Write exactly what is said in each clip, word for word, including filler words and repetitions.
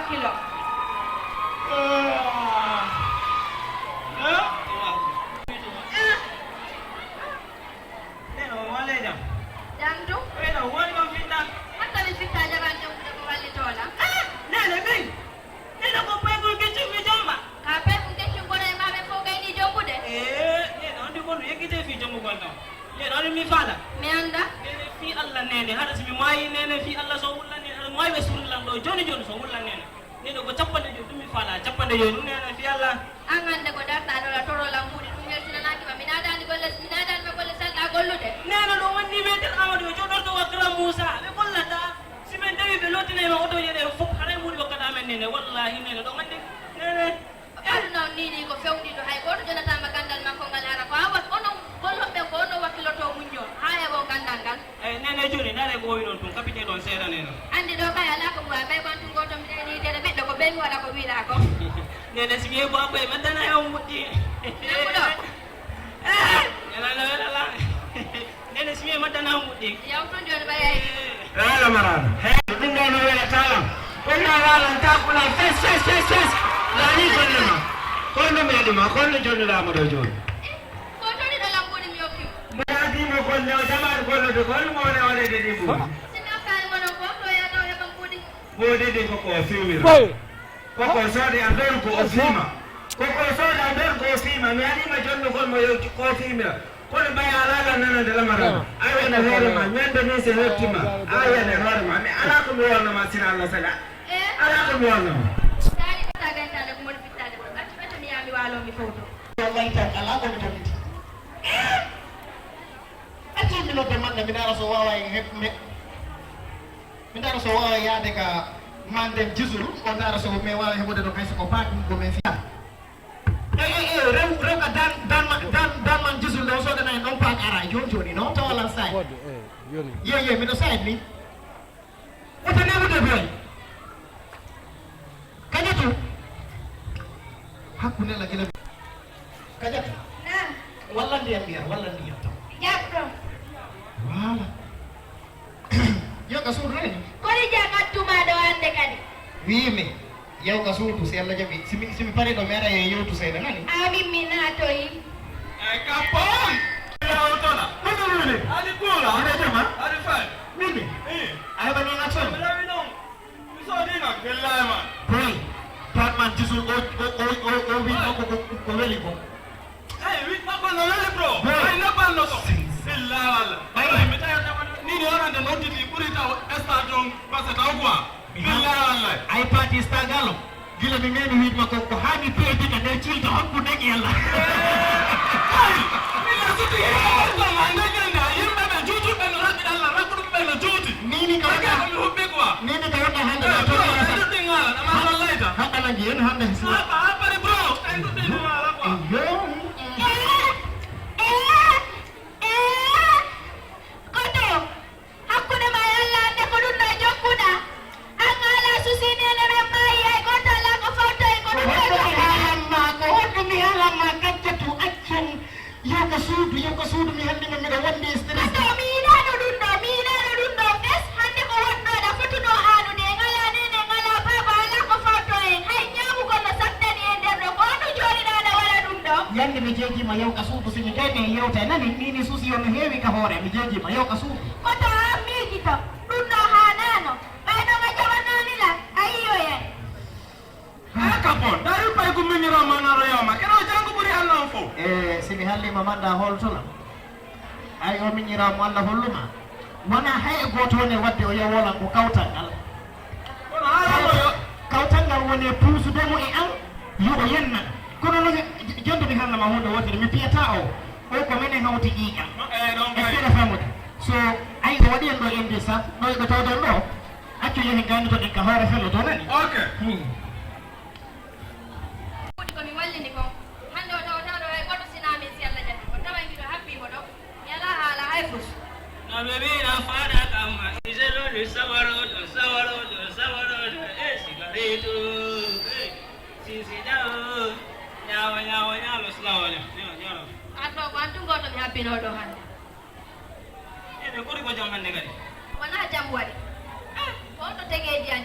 Kilo. Neno, wale jam. Jam tu? Wena, wani ma fitta. Hatta mi fitta jaban jam kuda ko walli tola. Ah, nene, min. Nene ko paykol keccum mi jomba. Ka paykol keccum kono e maɓe fof gayni jombude. Eh, nene, on di kono yekkite fi jombugol ɗon. Nene, on mi fala. Mi anda. Nene, fi Allah nene. Hara si mi maayi nene, fi Allah so wulla nene. Hara maayi ɓe surlan ɗo. Joni, joni so wulla nene. Nene, ko capanɗe joyi. Ɗum mi fala. Capanɗe joyi. Ɗum nene, fi Allah. An hannde ko darɗaa ɗo, a toro lambuɗi, ɗum weltinanaaki ma. Mi naadaani golle, mi naadaani ma golle salɗaa gollude. Neene ɗo wonni meetir Amadou, o jooɗorto wa Grand Moussa, ɓe gollata. Si min tawi ɓe lottinay ma otoje ɗe fof, haray mbuɗi hokkata men neene. Wallahi neene ɗo wonni neene. Aduna on nii nii ko fewndi ɗo, hay gooto jonataama ganndal makko ngal, hara ko an wat-, onon gollooɓe ko onon wakkilotoo muññoo haa heɓoo ganndal ngal. Eyi, neene jooni, ndaaree ko wowi ɗon tun, capitaine on seeɗa neene. Anndi ɗo kay alaa ko mbuwa, kay ko an tun gooto mi ɗeeni yitere ɓiɗɗo ko ɓe mi waɗa ko wiɗaa ko. Neene si mi yehi ko abba e maddana e on muɗɗi. Nangu ɗo. Eh, neene no welala. Neene si mi yehi maddana on muɗɗi. Yaw tun jooni ɓay ay. Wala marano. Hey, ɗum ɗo no wela talam. Ɗum ɗo walan takula fes, fes, fes, fes. Lani golle ma. Kono mi adima, kono jooni laamu ɗo jooni. Ko toni ɗo lambuɗi mi yokki. Mo adima golle o jamaat golle de, ko holmo wona waɗede ɗi mbuɗi? Si mi okkaali mo noon ko to yata o heɓa mbuɗi. Mboɗeɗi koko o fiwira. Koko soodi a bergo o fiima. Koko soodi a bergo o fiima. Mi haɗima jonnugol mo yewti ko fiimira. Kono ɓay a alaa nanande lamara. Ay wona hoore ma. Ñande ni se hewtima. Ay wona hoore ma. Mi alaa ko mi wolno ma sina Allah sala. Alaa ko mi wolno ma. Sali kata gantale ko moni fittade ko. Accu ɓete mi yaa mi waalo mi fowto. Wallahi tan alaa ko mi tawiti. Accu mi nodde manda mi dara so wawa e heɓ me. Mi dara so wawa yaade ka manden jisul, o dara so me wawa heɓude ɗo kay so ko paak ɗum ko men fiya. E, e, e, rew, rew ka dan, dan, dan, dan man jisul ɗo soodana en ɗon paak ara joni joni no tawa lan saay. Wodde, e, joni. Ye, ye, miɗo saay ni. Wota newude boy. Kañatu. Hakkunde la gila. Kañatu. Naam. Walla ndiyam ndiyam, walla ndiyam taw. Jaɓɗo. Wala. Yo ka suudu reni. Kodi jagattuma ɗo hannde kadi? Wiimi, yaw ka suudu si Allah jaɓi. Si mi, si mi pari ɗo mi ara e yewtu seeɗa nani? Amin mi naatoyi. Ay kapon. Yawtona. Kono woni? Ali kula. Ina jama? Ali fay. Mimi. Eh. Ay ba non action. Rawi non. Mi so ni nak billahi ma. Boy. Batman jisul o o o o o wi ko ko ko weli ko. Hey, wi makko no weli bro. Bro. Ay na ban no ko. Billahi wala. Ay mi tayo tayo ni ni ora de notiti puri taw stadium parce que taw quoi. Billahi wala. Ay parti stagalo. Gila mi memi wi makko ko hani pe bi ka de cilta hokku de yalla. Ay. Mi la suti. Ko ma ne ne yimbe be juju be no rabbi Allah rakku be no juti. Nini ka wata. Nini ka wata hande na to. Haɗa na jiyen hande. Yo. Koto, hakkunde ma e Allah, annde ko ɗum ɗo jokkuɗa. An ala susi nene men maayi, hay gooto ala ko fawta e ko ɗum ɗo jokkuɗa. Ko honɗum mi haalan ma, ko honɗum mi haalan ma, Kaccatu, accen. Yo ka suudu, yo ka suudu, mi hannde ma miɗo wondi e stress. Koto, mi yiɗaano ɗum ɗo, mi yiɗaano ɗum ɗo fes. Hannde ko wonɗo ɗa fotuno haalude, en alaa neene, en alaa baaba, alaa ko fawto en. Hay ñaamugol no sattani en nder ɗo, ko honɗum jooɗiɗaa ɗa waɗa ɗum ɗo? Yande mi jeejima yaw ka suudu, si mi kay mi yewta nani, mini suusi yo no heewi ka hoore, mi jeejima yaw ka suudu. Koto an miijito, ɗum ɗo haanaano. Ɓay ɗon a jaɓanaani lan, a yiyoyay. Haa ka bon, dari pay ko miñiraa ma naro yawma, ino janngo ɓuri Allah on fof. E si mi halliima manda holtuna. Ay o miñiraa mo Allah holluma. Wona hay e gooto woni e waɗde o yawolan ko kawtal ngal. Kono haa yawma yo. Kawtal ngal woni e puusude mo e an, yo o yennan. Kono noon, jonde mi haalna ma huunde wootere, mi piyataa o. O ko menen hawti ƴiiƴam. Eyi, ɗon kay. Est-ce que a famude? So, ay, o waɗi en ɗo indi sa, ɗo e ɓe tawde en ɗo, accu yehi gaynotoɗen ka hoore fello to nani? Ok. Hmm. Ko mi wallini kon. Hannde o tawata ɗo hay goɗɗo sinaa min si Allah jaɓi. Ko tawa miɗo habbii mo ɗo. Mi alaa haala hay fus. No ɓe mbiɗa faada kamma, iselolu sawaroɗo, sawaroɗo, sawaroɗo, e sigaretu, e sisidawo, ñaawa, ñaawa, ñaawa, salamu aleykum. Ñaawa, ñaawa. An ɗo ko an tun gooto mi habbinoo ɗo hannde. Ene ɓuri ko jam hannde kadi. Wonaa jam waɗi. Ah, ko honto tegeeji an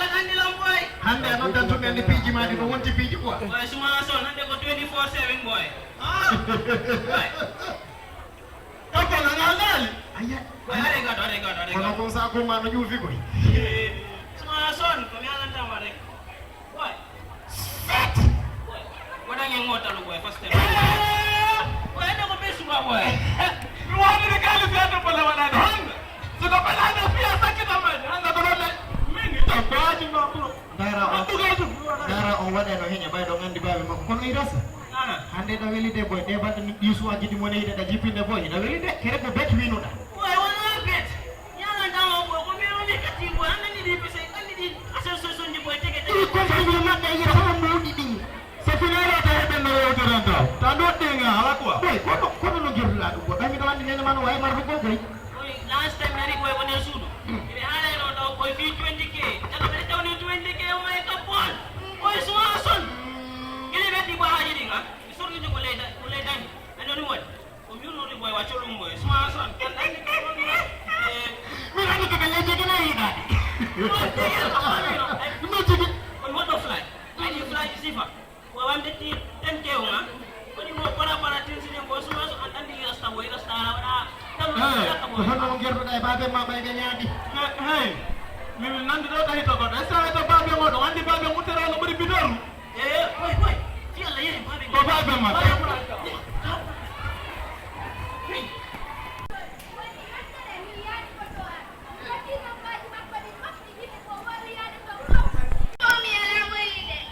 Alla anndi lan boy. Hannde a noddan tun mi anndi piiji maa ɗi no wonti piiji quoi. Boy, suma son, hannde ko twenty-four seven boy. Ah, boy. Papa, nana a laali? Ayya. Boy, are gaɗo, are gaɗo, are gaɗo. Kono kon sa ko ma no ƴuufi koy. Eh, suma son, ko mi alantama rek. Boy. Set. Boy. Waɗan en ngotalo boy, first time. Eh! Boy, ene ko ɓe suba boy. Mi woniri kali fiyata bola waɗade hannde. So ko ɓelaɗo fiya sakkita maji, hannde ko ɗon min itta baaji ma pour. Dara on, dara on waɗa no heña ɓay ɗon anndi baaɓe makko. Kono i rasa. Hannde ɗa weli de boy, ɗe balɗe ɗi suwaji ɗi mo neyde ɗa jippinde boy, ɗa weli de, kere ko bet winuɗa. Boy, wona bet. Yalan ɗan o boy, ko min woni kati boy, an anndi ɗi pese, anndi ɗi association ji boy, tege tege. Ɗi conseil maɓɓe yira hono mawɗi ɗin. So finale o tawi ɓen no yewtere an taw. Ta ɗo ɗen ala quoi. Boy, kono, kono no jirduɗa ɗum boy. Ɓay miɗo anndi nene ma no wawi marde ko boy. Boy, last time nari boy ko nder suudu. Miɓe haalay ɗo taw boy fii twenty K. Tata ɓe tawni twenty K o may ka boy. Boy, suma son. Gili ɓe ɗi boy haji ɗin ha. Mi sorni ko ley da-, ko ley dañi. Ɓe ɗoni woni. Ko mi yurmori boy wa colum boy. Suma son. Kan dañi ko woni. Eh. Mi rani ko ɓe ley jege na yiɗaɗi. Boy, tigi ko woni no. Ay, no jege. Kono woɗɗo fly. Ay, fly sifa. Ko wamde ti ten kewma. Koni mo para para tin sine ko suma so an andi rasta boy rasta ala wala. Tan Eh, rasta ko boy. Hono mo gerduɗa e baabe ma ɓay ɓe ñaami. Eh, hey. Min nanndi ɗo tawi to goɗɗo. Est-ce que to baabe mo ɗo anndi baabe mutera no ɓuri bidoru? Eh, boy, boy. Ti Allah yeri baabe. Ko baabe ma. Baabe ma. Hey.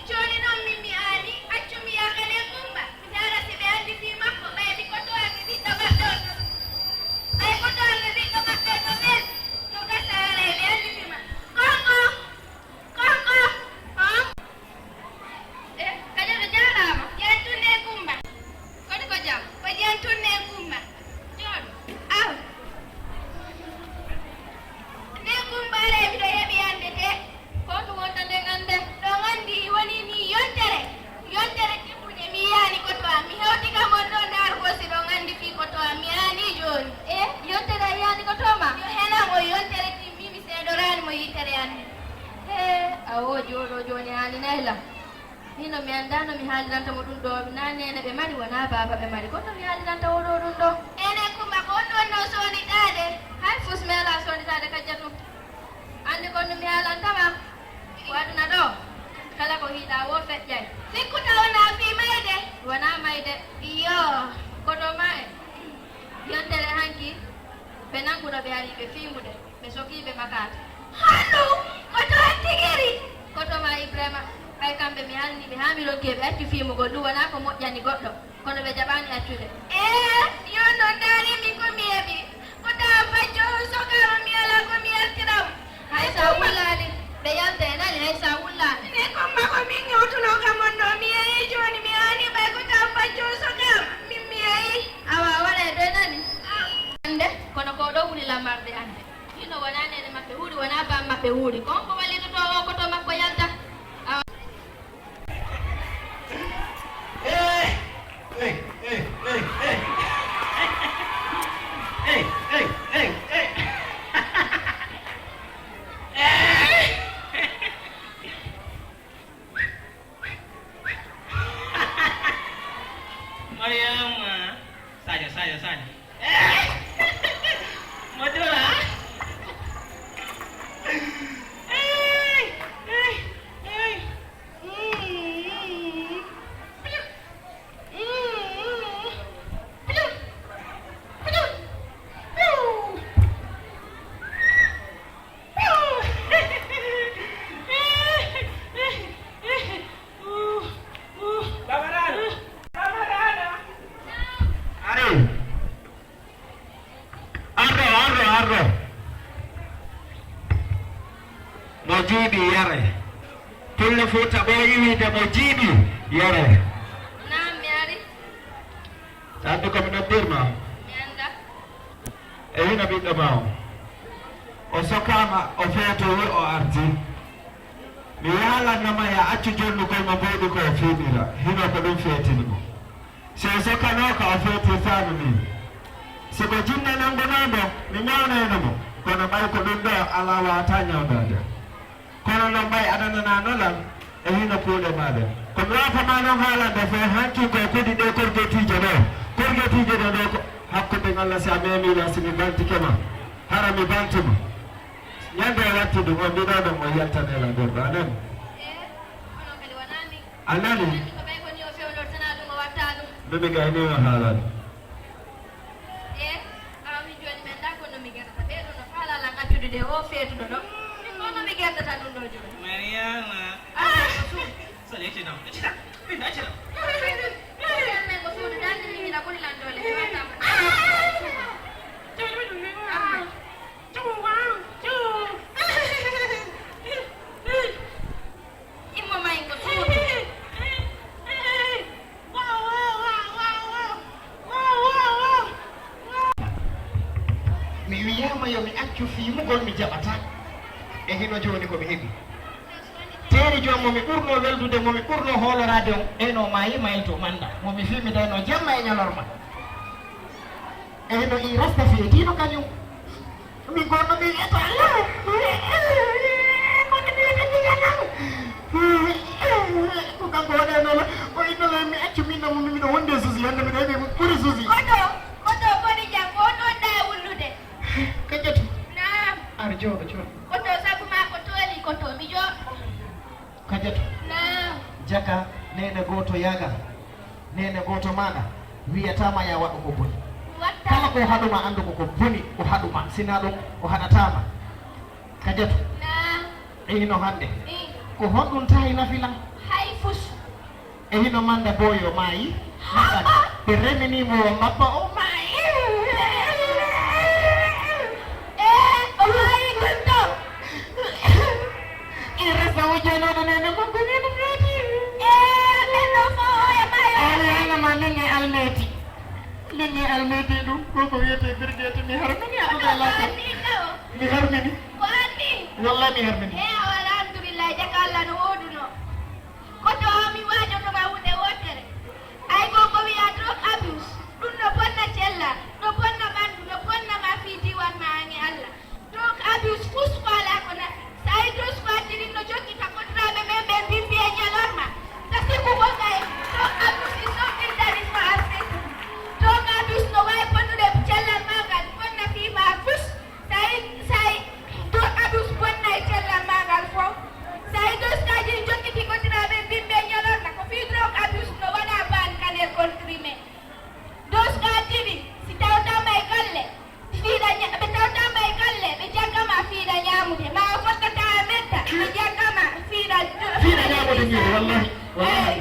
Jooni noon min mi aani, accu mi yaha Kaden Kummba, mi ndaara si ɓe anndi fii makko, ɓay mi kotowaaki ɓiɗɗo maɓɓe on. Ɓay kotowaaki ɓiɗɗo maɓɓe on no weldi, no gasa haray ɓe anndi fii makko. Konko! Konko! Hon? Eh, Kajoor a jaaraama. Jam tun ne Kummba. Kodi ko jam? Ko jam tun ne Kummba. Jooɗo. Aw. Ne Kummba, aray miɗo yeɓi annde de. Ko honɗum wonta nden annde? Ɗon anndi woni ni yontere. Yontere timmunde mi yiyaani koto am. Mi hewti kam on ɗo ndaar ko si ɗon anndi fii koto am. Mi yiyaani jooni. Eh, yontere a yiyaani koto ma? Yo helan o yontere timmi, mi seedoraani mo yitere anndi. Hee, awo jooɗo jooni haali nayla. Min no mi anndaa no mi haaliranta mo ɗum ɗo. Naa neene ɓe mari, wonaa baaba ɓe mari. Kono no mi haaliranta o ɗo ɗum ɗo? Ene Kumba, ko on ɗon no soonitaade? Hay fus mi alaa soonitaade kajja tun. Anndi kon no mi haalanta ma? Ko aduna ɗo, kala ko hiiɗaa wo feƴƴay. Sikkuta wonaa fii mayde? Wonaa Kuno ɓe ari ɓe fiimude, ɓe sokii ɓe makaata. Honɗum? Ko toon tigiri? Ko to ma Ibrahima, ɓay kamɓe mi halnii ɓe haa mi rokkii ɓe accu fiimugol, ɗum wonaa ko moƴƴani goɗɗo, kono ɓe jaɓaani accude. Ee, yo non ndaari mi ko mi heɓi. Ko taa facco on sokaama mi alaa ko mi yaltira mo. Hay so a wullaani, ɓe yalta e nani hay so a wullaani. Ne ko ma ko min ŋewtunoo kam on ɗoo, mi yehii jooni mi haanii ɓay ko taa facco on sokaama, min mi yehii. Awa, waɗa e doy nani. Annde, kono ko ɗo wuli lammarde annde. Hino wonaa neene maɓɓe huuri, wonaa baam maɓɓe huuri. Ko on ko wallitotoo o ko to makko yalta? Awa. Mariama. Sadio, Sadio, Sadio. Madura. Ari. Arro, arro, arro. Mo jiiɓi yare. Pullo Fuuta ɓooyi wiide mo jiiɓi yare. Naam, mi ari. Anndi ko mi noddirma? Mi annda. E hino ɓiɗɗo ma o? O sokaama, o feetoyi, o arti. Mi haalanno ma ya accu jonnugol mo mboɗi ko o fiiɓira. Hino ko ɗum feetini mo. Si o sokanooka, o feetirtaano min. Si ko jinne nanngunoomo, mi ñawnayno mo. Kono ɓay ko ɗum ɗoo alaa waawataa ñawndaade. Kono noon ɓay aɗa nanano lan e hino kuuɗe maaɗa. Ko mi waawata ma noon haalande fof hanki ko kudi ɗe korgetiije ɗo. Korgetiije ɗe ɗo ko hakkunde Allah si a meemi lan si mi bantike ma. Hara mi banti ma. Ñande o watti ɗum o mbiɗo ɗon o yaltane lan ɗon ɗo a nani. A nani? Mimi gayni o haalani. E awa min jooni mi anndaa ko no mi gerdata ɓee ɗoo no faalaa lan accude ɗe o feetuɗo ɗo. Min ko no mi gerdata ɗum ɗo jooni. Mariama. Ah, ko suudu. Sali, acci ɗam, acci ɗam. Min acci ɗam. Ko suudu darnde min ina ɓuri lan doole. Heɓataa mo. Amma. Immo may ko suudu. Mi wiyaama yo mi accu fiimugol mi jaɓataa. E hino jooni ko mi heɓi. Teeri joom mo mi ɓurnoo weldude, mo mi ɓurnoo hooloraade on, ɓeynoo maayi mayto mannda. Mo mi fiimidaynoo jamma e ñalorma. E hino ii rasta feetiino kañum. Min ko no mi wiyata Allah. Ko no mi wiyata ndiga nan. Ko kanko waɗanoo la. O inno la mi accu min no mi miɗo wonde susi hannde miɗo heɓi ɓuri susi. Koto, koto boni jam, ko ɗon ɗa e wullude. Kajjatu. Naam. Ar jooɗo, jooɗo. Koto sabu ma ko tooli, koto mi jooɗo. Kajjatu. Naam. Jaka, neene gooto yaaga. Neene gooto maaɗa wiyataama ya waɗu ko boni. Watta. Kala ko haɗuma anndu ko ko boni o haɗuma, sinaa ɗum o haɗataama. Kajjatu. Naam. E hino hannde. Ii. Ko honɗum tawi nafi lan? Hay fus. E hino mannda booyo maayi. Ɓe remini mo o mabba o maayi. Ee, o maayi ɗum ɗo. Ii resa o jeenooɗo neene makko neene feeti. Ee, ɓen ɗo fof o e maayo. Ee, mi haalana ma min ne almeeti. Min ne almeeti ɗum ko ko wiyetee birgeeti mi harmini aɗa laata. Mi harmini. Ko anni? Wallahi mi harmini. Ee, awa alhamdulillahi jaka Allah no wooduno. Koto o mi waajoto ma huunde wootere. Ay ko ko wiya drug abuse. Ɗum no bonna cella, no bonna ɓanndu, no bonna ma fii diiwaan ma aan e Allah. Drug abuse fus ko alaa ko nafi. So a yii drug ko addi ɗin no jokkita kotraaɓe men ɓe mbimbi e ñalorma. Ka sikku ko kay, drug abuse is not dangerous for us people. Drug abuse no waawi bonnude cellal ma ngal, bonna fii ma fus. Say, say, do abus bonna e cellal ma ngal fof. Say, doskaji Wallahi, wallahi.